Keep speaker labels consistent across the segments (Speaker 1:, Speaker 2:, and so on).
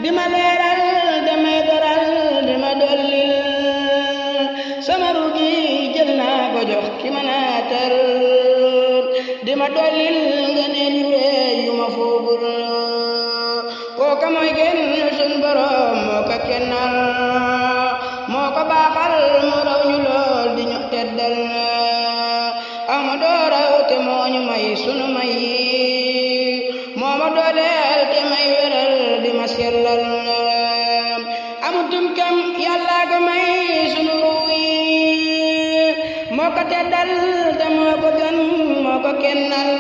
Speaker 1: di ma leeral damay daral di ma dollil sama rugi jël naa ko jox ki ma naatal di ma dollil ngëneel yu rëy yu ma foogul kooka mooy genn sun borom moo ko kennal moo ko baaxal mu raw ñu lool di ñu teddal ama dooraw te moo ñu may sunu may moo ma dooleel te may wéral di ma sellal amutum kem yàlla ko may sunu ruuy moo ko teddal te moo ko gën moo ko kennal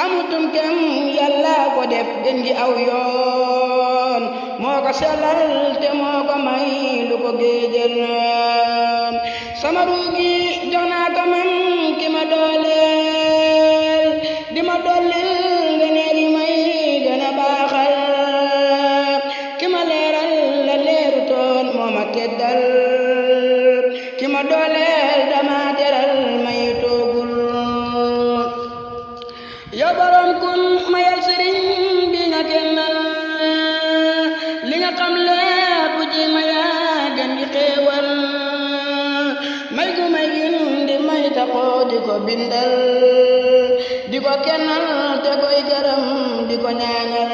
Speaker 1: amutum kem yàlla ko def gën ji aw yoon moo ko sellal te moo ko may lu ko géejal sama ruugi jox naa ko man ki ma dooleel di ma dollil ngëneel yi may gën a baaxal ki ma leeral la leeru toon moo ma teddal ki ma dooleel dama teral may toogul yow borom kun mayal sëriñ bi nga kennal li nga xam lépp ji ma yaa gën di xéewal may gu may gin di may taxoo di ko bindal di ko kennal te koy gërëm di ko ñaanal